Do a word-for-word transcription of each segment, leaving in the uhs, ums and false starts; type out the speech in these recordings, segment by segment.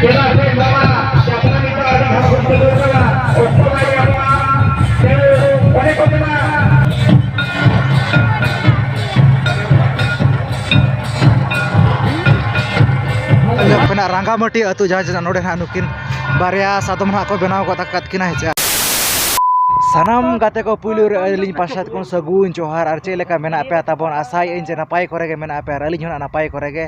ᱪᱮᱫᱟᱜ ᱥᱮ ᱱᱚᱣᱟ ᱡᱟᱛᱨᱟ ᱱᱤᱛᱚᱜ ᱟᱹᱰᱤ ᱦᱚᱲ ᱠᱚ ᱪᱟᱹᱞᱩ ᱠᱟᱱᱟ, ᱚᱠᱛᱚ ᱵᱟᱭ ᱧᱟᱢᱚᱜᱼᱟ᱾ ᱛᱮ ᱚᱱᱮ ᱠᱚ ᱢᱮᱱᱟ, ᱧᱮᱞᱚᱜ ᱠᱟᱱᱟ ᱨᱟᱸᱜᱟᱢᱟᱹᱴᱤ ᱟᱹᱛᱩ, ᱡᱟᱦᱟᱸ ᱡᱮ ᱱᱚᱰᱮ ᱱᱟᱦᱟᱜ ᱱᱩᱠᱤᱱ ᱵᱟᱨᱭᱟ ᱥᱟᱫᱚᱢ ᱱᱟᱦᱟᱜ ᱠᱚ ᱵᱮᱱᱟᱣ ᱜᱚᱫ ᱟᱠᱟᱫ ᱠᱤᱱᱟ, ᱦᱮᱸ ᱪᱮ᱾ ᱥᱟᱱᱟᱢ ᱜᱟᱛᱮ ᱠᱚ, ᱯᱩᱭᱞᱩ ᱨᱮ ᱟᱹᱞᱤᱧ ᱯᱟᱦᱴᱟ ᱥᱮᱫ ᱠᱷᱚᱱ ᱥᱟᱹᱜᱩᱱ ᱡᱚᱦᱟᱨ᱾ ᱟᱨ ᱪᱮᱫ ᱞᱮᱠᱟ ᱢᱮᱱᱟᱜ ᱯᱮᱭᱟ ᱛᱟᱵᱚᱱ? ᱟᱥᱟᱭᱮᱫ ᱟᱹᱧ ᱡᱮ ᱱᱟᱯᱟᱭ ᱠᱚᱨᱮ ᱜᱮ ᱢᱮᱱᱟᱜ ᱯᱮᱭᱟ, ᱟᱨ ᱟᱹᱞᱤᱧ ᱦᱚᱸ ᱱᱟᱜ ᱱᱟᱯᱟᱭ ᱠᱚᱨᱮ ᱜᱮ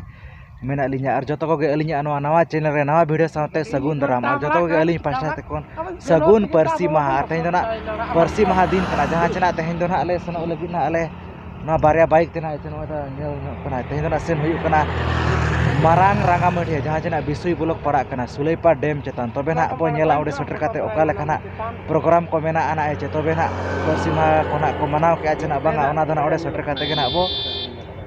ᱢᱮᱱᱟᱜ ᱞᱤᱧᱟ᱾ ᱟᱨ ᱡᱚᱛᱚ ᱠᱚᱜᱮ ᱟᱹᱞᱤᱧᱟᱜ ᱱᱚᱣᱟ ᱱᱟᱣᱟ ᱪᱮᱱᱮᱞ ᱨᱮ ᱱᱟᱣᱟ ᱵᱷᱤᱰᱤᱭᱳ ᱥᱟᱶᱛᱮ ᱥᱟᱹᱜᱩᱱ ᱫᱟᱨᱟᱢ᱾ ᱟᱨ ᱡᱚᱛᱚ ᱠᱚᱜᱮ ᱟᱹᱞᱤᱧ ᱯᱟᱦᱴᱟ ᱥᱮᱫ ᱠᱷᱚᱱ ᱥᱟᱹᱜᱩᱱ ᱯᱟᱹᱨᱥᱤ ᱢᱟᱦᱟ᱾ ᱟᱨ ᱛᱮᱦᱮᱧ ᱫᱚ ᱱᱟᱜ ᱯᱟᱹᱨᱥᱤ ᱢᱟᱦᱟ ᱫᱤᱱ ᱠᱟᱱᱟ, ᱡᱟᱦᱟᱸ ᱪᱮ ᱱᱟᱜ ᱛᱮᱦᱮᱧ ᱫᱚ ᱱᱟᱜ ᱞᱮ ᱥᱮᱱᱚᱜ ᱞᱟᱹᱜᱤᱫ ᱱᱟᱜ ᱟᱞᱮ ᱱᱚᱣᱟ ᱵᱟᱨᱭᱟ ᱵᱟᱭᱤᱠ ᱛᱮ ᱱᱟᱜ ᱥᱮᱱᱚᱜ ᱧᱮᱞ ᱧᱚᱜ ᱠᱟᱱᱟ᱾ ᱛᱮᱦᱮᱧ ᱫᱚ ᱱᱟᱜ ᱥᱮᱱ ᱦᱩᱭᱩᱜ ᱠᱟᱱᱟ ᱢᱟᱨᱟᱝ ᱨᱟᱸᱜᱟᱢᱟᱹᱴᱷᱤᱭᱟᱹ, ᱡᱟᱦᱟᱸ ᱪᱮ ᱱᱟᱜ ᱵᱤᱥᱩᱭ ᱵᱞᱚᱠ ᱯᱟᱲᱟᱜ ᱠᱟᱱᱟ, ᱥᱩᱞᱟᱹᱭᱯᱟᱲ ᱰᱮᱢ ᱪᱮᱛᱟᱱ᱾ ᱛᱚᱵᱮ ᱱᱟᱜ ᱵᱚ ᱧᱮᱞᱟ ᱚᱸᱰᱮ ᱥᱮᱴᱮᱨ ᱠᱟᱛᱮ ᱚᱠᱟ ᱞᱮᱠᱟ ᱱᱟᱜ ᱯᱨᱳᱜᱨᱟᱢ ᱠᱚ ᱢᱮᱱᱟᱜᱼᱟ ᱱᱟᱜ, ᱦᱮᱸ ᱪᱮ᱾ ᱛᱚᱵᱮ ᱱᱟᱜ ᱯᱟᱹᱨᱥᱤ ᱢᱟᱦᱟ ᱠᱚ ᱱᱟᱜ ᱠᱚ ᱢᱟᱱᱟᱣ ᱠᱮᱜᱼᱟ ᱪᱮ ᱱᱟᱜ ᱵᱟᱝᱟ, ᱚᱱᱟ ᱫᱚ ᱱᱟᱜ ᱚᱸᱰᱮ ᱥᱮᱴᱮᱨ ᱠᱟᱛᱮ ᱜᱮ ᱱᱟᱜ ᱵᱚ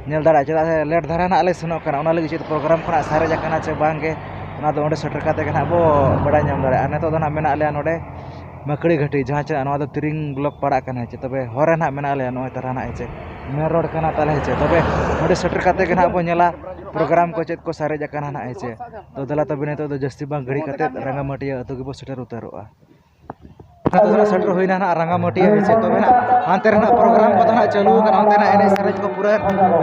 ᱧᱮᱞ ᱫᱟᱲᱮᱭᱟᱜᱼᱟ᱾ ᱪᱮᱫᱟᱜ ᱥᱮ ᱞᱮᱴ ᱫᱷᱟᱨᱟ ᱱᱟᱜ ᱞᱮ ᱥᱮᱱᱚᱜ ᱠᱟᱱᱟ, ᱚᱱᱟ ᱞᱟᱹᱜᱤᱫ ᱪᱮᱫ ᱯᱨᱳᱜᱨᱟᱢ ᱠᱷᱚᱱᱟᱜ ᱥᱟᱨᱮᱡ ᱟᱠᱟᱱᱟ ᱪᱮ ᱵᱟᱝ ᱜᱮ, ᱚᱱᱟ ᱫᱚ ᱚᱸᱰᱮ ᱥᱮᱴᱮᱨ ᱠᱟᱛᱮ ᱜᱮ ᱱᱟᱜ ᱵᱚ ᱵᱟᱲᱟᱭ ᱧᱟᱢ ᱫᱟᱲᱮᱭᱟᱜᱼᱟ᱾ ᱟᱨ ᱱᱤᱛᱚᱜ ᱫᱚ ᱱᱟᱜ ᱢᱮᱱᱟᱜ ᱞᱮᱭᱟ ᱱᱚᱰᱮ ᱢᱟᱹᱠᱲᱤ ᱜᱷᱟᱹᱴᱤ, ᱡᱟᱦᱟᱸ ᱪᱮ ᱱᱚᱣᱟ ᱫᱚ ᱛᱤᱨᱤᱝ ᱵᱞᱚᱠ ᱯᱟᱲᱟᱜ ᱠᱟᱱᱟ, ᱦᱮᱸ ᱪᱮ᱾ ᱛᱚᱵᱮ ᱦᱚᱨ ᱨᱮ ᱱᱟᱜ ᱢᱮᱱᱟᱜ ᱞᱮᱭᱟ, ᱱᱚᱜᱼᱚᱭ ᱛᱟᱨᱟ ᱱᱟᱜ, ᱦᱮᱸ ᱪᱮ, ᱢᱮᱱ ᱨᱳᱰ ᱠᱟᱱᱟ ᱛᱟᱞᱮ, ᱦᱮᱸ ᱪᱮ᱾ ᱛᱚᱵᱮ ᱚᱸᱰᱮ ᱥᱮᱴᱮᱨ ᱠᱟᱛᱮ ᱜᱮ ᱱᱟᱜ ᱵᱚ ᱧᱮᱞᱟ ᱯᱨᱳᱜᱨᱟᱢ ᱠᱚ ᱪᱮᱫ ᱠᱚ ᱥᱟᱨᱮᱡ ᱟᱠᱟᱱᱟ ᱱᱟᱜ, ᱦᱮᱸ ᱪᱮ᱾ ᱛᱚ ᱫᱮᱞᱟ ᱛᱚᱵᱮ ᱱᱤᱛᱚᱜ ᱫᱚ ᱡᱟᱹᱥᱛᱤ ᱵᱟᱝ ᱜᱷᱟᱹᱲᱤ ᱠᱟᱛᱮ ᱨᱟᱸᱜᱟᱢᱟᱹᱴᱤᱭᱟᱹ ᱟᱹᱛᱩ ᱜᱮᱵᱚ ᱥᱮᱴᱮᱨ ᱩᱛᱟᱹᱨᱚᱜᱼᱟ᱾ ᱱᱤᱛᱚᱜ ᱫᱚ ᱱᱟᱜ ᱥᱮᱴᱮᱨ ᱦᱩᱭᱱᱟ ᱱᱟᱜ ᱨᱟᱸᱜᱟᱢᱟᱹᱴᱤᱭᱟᱹ, ᱦᱮᱸ ᱪᱮ᱾ ᱛᱚᱵᱮ ᱱᱟᱜ ᱦᱟᱱᱛᱮ ᱨᱮ ᱱᱟᱜ ᱯᱨᱳᱜᱨᱟᱢ ᱠᱚᱫᱚ ᱱᱟᱜ ᱪᱟᱹᱞᱩ ᱟᱠᱟᱱᱟ, ᱚᱱᱛᱮ ᱱᱟᱜ ᱮᱱᱮᱡ ᱥᱮᱨᱮᱧ ᱠᱚ ᱯᱩᱨᱟᱹ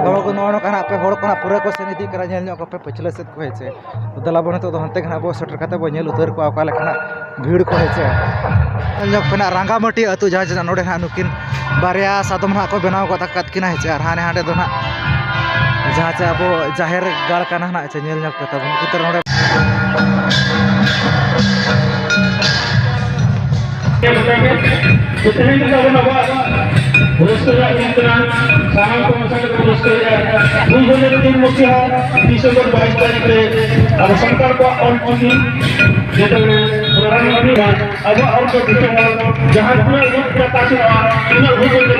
ᱜᱚᱜᱚ ᱠᱚ ᱱᱚᱜᱼᱚ ᱱᱚᱝᱠᱟ ᱱᱟᱜ ᱯᱮ ᱦᱚᱲ ᱠᱚ ᱱᱟᱜ ᱯᱩᱨᱟᱹ ᱠᱚ ᱥᱮᱱ ᱤᱫᱤᱜ ᱠᱟᱱᱟ, ᱧᱮᱞ ᱧᱚᱜ ᱠᱚᱯᱮ ᱯᱟᱹᱪᱷᱞᱟᱹ ᱥᱮᱫ ᱠᱚ, ᱦᱮᱸ ᱪᱮ᱾ ᱛᱚ ᱫᱮᱞᱟ ᱵᱚᱱ ᱱᱤᱛᱚᱜ ᱫᱚ ᱦᱟᱱᱛᱮ ᱜᱮ ᱱᱟᱜ ᱵᱚ ᱥᱮᱴᱮᱨ ᱠᱟᱛᱮ ᱵᱚ ᱧᱮᱞ ᱩᱛᱟᱹᱨ ᱠᱚᱣᱟ ᱚᱠᱟ ᱞᱮᱠᱟ ᱱᱟᱜ ᱵᱷᱤᱲ ᱠᱚ, ᱦᱮᱸ ᱪᱮ᱾ ᱧᱮᱞ ᱧᱚᱜ ᱯᱮ ᱱᱟᱜ ᱨᱟᱸᱜᱟᱢᱟᱹᱴᱤ ᱟᱹᱛᱩ, ᱡᱟᱦᱟᱸ ᱡᱮ ᱱᱚᱰᱮ ᱱᱟᱜ ᱱᱩᱠᱤᱱ ᱵᱟᱨᱭᱟ ᱥᱟᱫᱚᱢ ᱱᱟᱜ ᱠᱚ ᱵᱮᱱᱟᱣ ᱜᱚᱫ ᱟᱠᱟᱫ ᱠᱤᱱᱟ, ᱦᱮᱸ ᱪᱮ᱾ ᱟᱨ ᱦᱟᱱᱮ ᱦᱟᱸᱰᱮ ᱫᱚ ᱱᱟᱜ ᱡᱟᱦᱟᱸ ᱪᱮ ᱟᱵᱚ ᱡᱟᱦᱮᱨ ᱜᱟᱲ ᱠᱟᱱᱟ ᱱᱟᱜ, ᱪᱮ᱾ ᱧᱮᱞ ᱧᱚᱜ ᱯᱮ ᱛᱟᱵᱚᱱ ᱩᱛᱟᱹᱨ ᱱᱚᱰᱮ᱾ ᱛᱮᱦᱮᱧ ᱫᱚ ᱟᱵᱚ ᱱᱚᱣᱟ ᱨᱟᱹᱥᱠᱟᱹ ᱨᱮᱭᱟᱜ ᱫᱤᱱ ᱠᱟᱱᱟ᱾ ᱥᱟᱱᱟᱢ ᱠᱚ ᱢᱮᱥᱟ ᱠᱟᱛᱮ ᱵᱚᱱ ᱨᱟᱹᱥᱠᱟᱹᱭᱮᱫᱼᱟ᱾ ᱫᱩ ᱦᱟᱡᱟᱨ ᱛᱤᱱ ᱢᱩᱪᱟᱹᱫ ᱰᱤᱥᱮᱢᱵᱚᱨ ᱵᱟᱭᱤᱥ ᱛᱟᱹᱨᱤᱠᱷ ᱨᱮ ᱟᱵᱚ ᱥᱟᱱᱛᱟᱲ ᱠᱚᱣᱟᱜ ᱚᱞ ᱪᱤᱠᱤ ᱡᱮᱛᱮ ᱯᱨᱚᱫᱷᱟᱱ ᱢᱚᱱᱛᱨᱤ ᱟᱵᱚᱣᱟᱜ ᱚᱞ ᱪᱤᱠᱤ ᱛᱮᱵᱚᱱ ᱡᱟᱦᱟᱸ ᱛᱤᱱᱟᱹᱜ ᱨᱩᱯ ᱨᱮ ᱛᱟᱥᱮᱨᱚᱜᱼᱟ, ᱩᱱᱟᱹᱜ ᱨᱩᱯ ᱨᱮ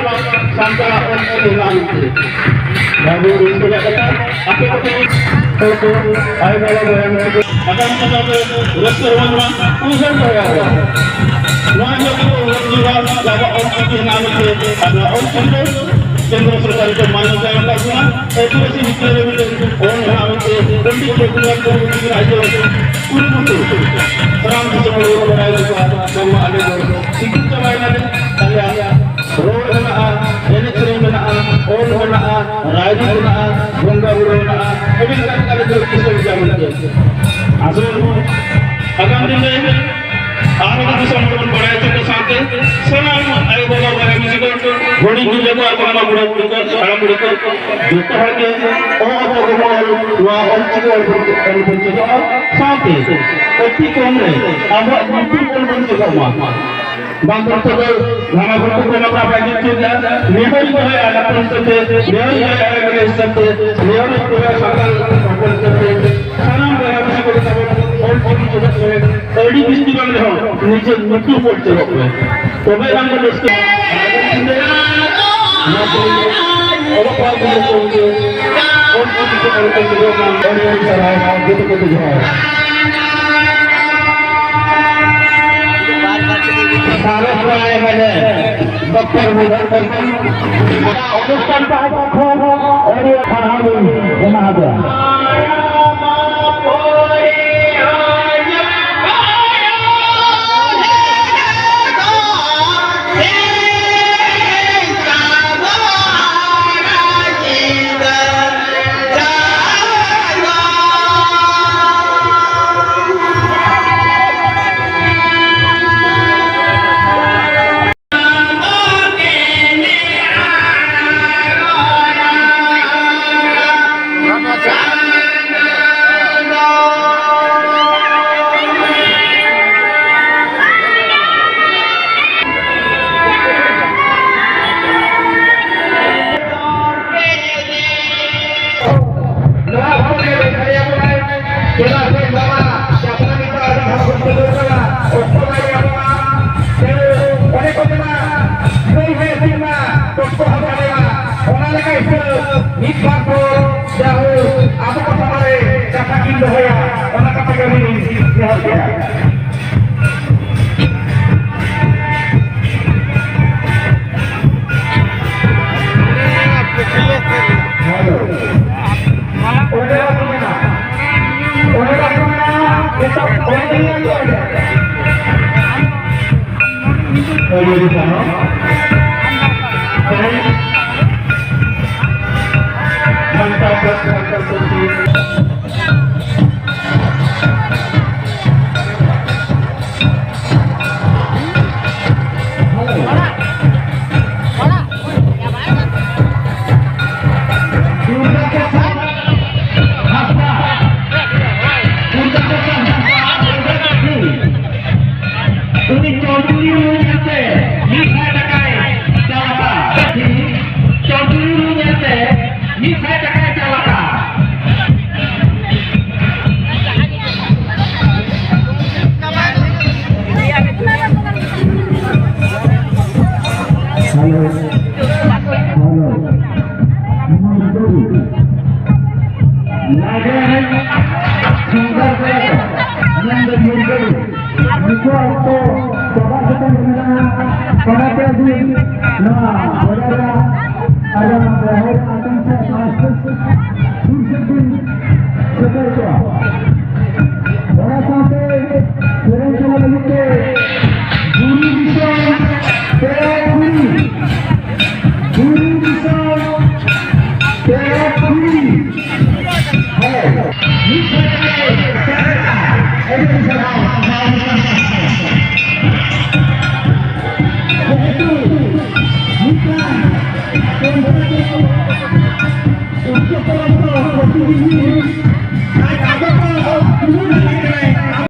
ᱥᱟᱱᱛᱟᱲᱟᱜ ᱚᱞ ᱪᱤᱠᱤ ᱨᱮᱱᱟᱜ ᱢᱤᱫᱴᱮᱱ ᱵᱟᱹᱵᱩ ᱨᱟᱹᱥᱠᱟᱹ ᱨᱮᱭᱟᱜ ᱠᱟᱛᱷᱟ᱾ ᱟᱯᱮ ᱠᱚᱯᱮ ᱦᱚᱲ ᱠᱚ ᱟᱭᱳ ᱵᱟᱵᱟ ᱵᱚᱭᱦᱟ ᱢᱤᱥᱤ ᱠᱚ ᱟᱜᱟᱢ ᱫᱤᱱ ᱨᱮ ᱨᱟᱹᱥᱠᱟᱹ ᱨᱚᱢᱚᱡᱽ ᱢᱟ ᱩᱭᱦᱟᱹᱨ ᱫᱚᱦᱚᱭᱟ ᱵᱚᱱ᱾ ᱱᱚᱣᱟ ᱜᱮ ᱟᱵᱚ ᱩᱭᱦᱟᱹᱨ ᱡᱤᱣᱤ ᱨᱮ ᱟᱵᱚᱣᱟᱜ ᱚᱞ ᱪᱤᱠᱤ ᱦᱮᱱᱟᱜᱼᱟ ᱢᱮᱱᱛᱮ ᱟᱵᱚᱣᱟᱜ ᱚᱞ ᱪᱤᱠᱤ ᱫᱚ ᱠᱮᱱᱫᱨᱚ ᱥᱚᱨᱠᱟᱨ ᱠᱚ ᱢᱟᱱᱚᱛ ᱮ ᱮᱢ ᱟᱠᱟᱫ ᱵᱚᱱᱟ᱾ ᱟᱹᱫᱤᱵᱟᱹᱥᱤ ᱵᱤᱪᱟᱹᱨ ᱨᱮ ᱢᱤᱫᱴᱮᱱ ᱚᱞ ᱢᱮᱱᱟᱜᱼᱟ ᱢᱮᱱᱛᱮ ᱯᱚᱱᱰᱤᱛ ᱨᱚᱜᱷᱩᱱᱟᱛᱷ ᱢᱩᱨᱢᱩ ᱛᱟᱹᱠᱤᱱ ᱟᱡ ᱠᱩᱨᱩᱢᱩᱴᱩ ᱥᱟᱱᱟᱢ ᱫᱤᱥᱚᱢ ᱦᱚᱲ ᱵᱚᱱ ᱵᱟᱲᱟᱭ ᱦᱚᱪᱚ ᱠᱚᱣᱟ, ᱵᱟᱝᱢᱟ ᱟᱞᱮ ᱫᱚ ᱥᱤᱠᱷᱤᱛ ᱪᱟᱵᱟᱭᱮᱱᱟᱞᱮ, ᱟᱞᱮᱭᱟᱜ ᱨᱚᱲ ᱢᱮᱱᱟᱜᱼᱟ, ᱮᱱᱮᱡ ᱥᱮᱨᱮᱧ ᱢᱮᱱᱟᱜᱼᱟ, ᱚᱞ ᱢᱮᱱᱟᱜᱼᱟ, ᱨᱟᱭᱨᱤᱛ ᱢᱮᱱᱟᱜᱼᱟ, ᱵᱚᱸᱜᱟ ᱵᱩᱨᱩ ᱢᱮᱱᱟᱜᱼᱟ, ᱟᱹᱰᱤ ᱞᱮᱠᱟᱱ ᱟᱞᱮ ᱫᱚ ᱠᱤᱥᱟᱹᱬ ᱜᱮᱭᱟ ᱢᱮᱱᱛᱮ᱾ ᱟᱥᱚᱞ ᱟᱜᱟᱢ ᱫᱤᱱ ᱨᱮ ᱟᱨ ᱟᱵᱚ ᱫᱤᱥᱚᱢ ᱦᱚᱲ ᱵᱚᱱ ᱵᱟᱲᱟᱭ ᱦᱚᱪᱚ ᱠᱚ ᱥᱟᱶᱛᱮ ᱥᱟᱱᱟᱢ ᱟᱭᱳ ᱵᱟᱵᱟ ᱵᱚᱭᱦᱟ ᱢᱤᱥᱤ ᱠᱚ ᱦᱩᱰᱤᱧ ᱜᱤᱫᱽᱨᱟᱹ ᱠᱚ ᱟᱨ ᱵᱟᱝᱢᱟ ᱵᱩᱲᱦᱤ ᱵᱩᱲᱦᱤ ᱠᱚ, ᱦᱟᱲᱟᱢ ᱵᱩᱲᱦᱤ ᱠᱚ, ᱡᱚᱛᱚ ᱦᱚᱲ ᱜᱮ ᱚ ᱟᱵᱚ ᱜᱚᱜᱚ ᱚᱞ, ᱱᱚᱣᱟ ᱚᱞ ᱪᱤᱠᱤ ᱚᱞ ᱵᱚᱱ, ᱚᱞ ᱵᱚᱱ ᱪᱮᱫᱚᱜᱼᱟ᱾ ᱥᱟᱶᱛᱮ ᱟᱹᱰᱤ ᱠᱚᱢ ᱨᱮ ᱟᱵᱚᱣᱟᱜ ᱧᱩᱛᱩᱢ ᱚᱞ ᱵᱚᱱ ᱪᱮᱫᱚᱜ ᱢᱟ᱾ ᱵᱟᱝ ᱫᱚ ᱱᱤᱛᱚᱜ ᱫᱚ ᱜᱷᱟᱱᱟ ᱜᱷᱩᱴᱩ ᱠᱚ ᱱᱚᱝᱠᱟ ᱵᱟᱭ ᱡᱩᱛ ᱪᱮᱫ ᱞᱮᱫᱟ᱾ ᱱᱤᱭᱟᱹ ᱵᱟᱹᱲᱤᱡ ᱫᱚᱦᱚᱭᱟ ᱱᱟᱯᱟᱭ ᱦᱤᱥᱟᱹᱵ ᱛᱮ, ᱱᱤᱭᱟᱹ ᱵᱟᱹᱲᱤᱡ ᱫᱚᱦᱚᱭᱟ ᱟᱹᱭᱫᱟᱹᱨᱤ ᱦᱤᱥᱟᱹᱵ ᱛᱮ, ᱱᱤᱭᱟᱹ ᱵᱟᱹᱲᱤᱡ ᱫᱚᱦᱚᱭᱟ ᱥᱟᱱᱛᱟᱲ ᱦᱚᱯᱚᱱ ᱦᱤᱥᱟᱹᱵ ᱛᱮ᱾ ᱥᱟᱱᱟᱢ ᱵᱚᱭᱦᱟ ᱢᱤᱥᱤ ᱠᱚ ᱛᱟᱵᱚᱱ ᱚᱞ ᱪᱤᱠᱤ ᱪᱮᱫᱚᱜ ᱯᱮ, ᱟᱹᱰᱤ ᱵᱤᱥᱛᱤ ᱵᱟᱝ ᱨᱮᱦᱚᱸ ᱱᱤᱡᱮᱨ ᱧᱩᱛᱩᱢ ᱚᱞ ᱪᱮᱫᱚᱜ ᱯᱮ, ᱛᱚᱵᱮ ᱮᱱᱟᱝ ᱜᱮ ᱨᱟᱹᱥᱠᱟᱹ᱾ ᱚᱱᱟᱛᱮ ᱚᱞᱚᱜ ᱯᱟᱲᱦᱟᱜ ᱜᱤᱫᱽᱨᱟᱹ ᱠᱚ ᱜᱮ ᱚᱞ ᱪᱤᱠᱤ ᱛᱮ ᱚᱞ ᱠᱚ ᱪᱮᱫᱚᱜ ᱢᱟ᱾ ᱟᱹᱰᱤ ᱟᱹᱰᱤ ᱥᱟᱨᱦᱟᱣ, ᱡᱚᱛᱚ ᱠᱚᱜᱮ ᱡᱚᱦᱟᱨ᱾ ᱥᱟᱨᱮᱡ ᱨᱟᱭ ᱢᱟᱱᱮ ᱰᱚᱠᱴᱚᱨ ᱢᱩᱫᱷᱚᱨ ᱢᱩᱨᱢᱩ᱾ ᱚᱱᱟ ᱚᱱᱩᱥᱴᱷᱟᱱ ᱯᱟᱦᱴᱟ ᱠᱷᱚᱱ ᱟᱹᱰᱤ ᱥᱟᱨᱦᱟᱣ ᱞᱤᱧ ᱮᱢᱟ ᱦᱟᱯᱮᱭᱟ᱾ ᱱᱚᱣᱟ ᱵᱷᱟᱨᱚᱛ ᱨᱮ ᱞᱟᱹᱭ ᱫᱟᱲᱮᱭᱟᱵᱚᱱᱟᱭ, ᱪᱮᱫᱟᱜ ᱥᱮ ᱱᱚᱣᱟ ᱡᱟᱛᱨᱟ ᱱᱤᱛᱚᱜ ᱟᱹᱰᱤ ᱦᱚᱲ ᱠᱚ ᱛᱤᱸᱜᱩ ᱠᱟᱱᱟ, ᱚᱠᱛᱚ ᱵᱟᱭ ᱧᱟᱢᱚᱜᱼᱟ᱾ ᱛᱮ ᱚᱱᱮ ᱠᱚ ᱢᱮᱱᱟ, ᱜᱟᱹᱭ ᱦᱚᱸᱭ ᱟᱹᱛᱤᱧ ᱢᱟ, ᱛᱚᱛᱠᱚ ᱦᱚᱸ ᱥᱟᱰᱮ ᱢᱟ᱾ ᱚᱱᱟ ᱞᱮᱠᱟ ᱦᱤᱥᱟᱹᱵ ᱢᱤᱫ ᱵᱟᱨ ᱠᱚ ᱡᱟᱦᱳ ᱟᱵᱚ ᱠᱚ ᱥᱟᱢᱟᱝ ᱨᱮ ᱠᱟᱛᱷᱟ ᱠᱤᱱ ᱫᱚᱦᱚᱭᱟ, ᱚᱱᱟ ᱠᱟᱛᱷᱟ ᱜᱮ ᱟᱹᱞᱤᱧ ᱞᱤᱧ ᱱᱮᱦᱚᱨ ᱠᱮᱫᱟ᱾ ᱩᱱᱤ ᱪᱚᱱᱫᱨᱤ ᱨᱩ ᱧᱮᱞᱛᱮ ᱢᱤᱫ ᱥᱟᱭ ᱴᱟᱠᱟᱭ ᱪᱟᱞ ᱟᱠᱟᱫ᱾ ᱪᱚᱱᱫᱨᱤ ᱨᱩ ᱧᱮᱞᱛᱮ ᱢᱤᱫ ᱥᱟᱭ ᱴᱟᱠᱟᱭ ᱪᱟᱞ ᱟᱠᱟᱫ᱾ Hello, hello. ᱞᱟᱜᱽᱲᱮ ᱮᱱᱮᱡ ᱥᱤᱝᱜᱟᱨ ᱠᱚᱲᱟ ᱠᱚ, ᱢᱮᱱᱫᱚ ᱢᱩᱨᱜᱟᱹᱰᱤ, ᱱᱩᱠᱩᱣᱟᱜ ᱚᱠᱛᱚ ᱪᱟᱵᱟᱜ ᱥᱮᱴᱮᱨ ᱢᱮᱱᱟᱜᱼᱟ᱾ ᱚᱱᱟᱛᱮ ᱟᱹᱵᱤᱱ ᱱᱚᱣᱟ ᱵᱚᱰᱟ ᱨᱮᱭᱟᱜ ᱟᱨ ᱱᱚᱣᱟ ᱵᱚᱦᱚᱜ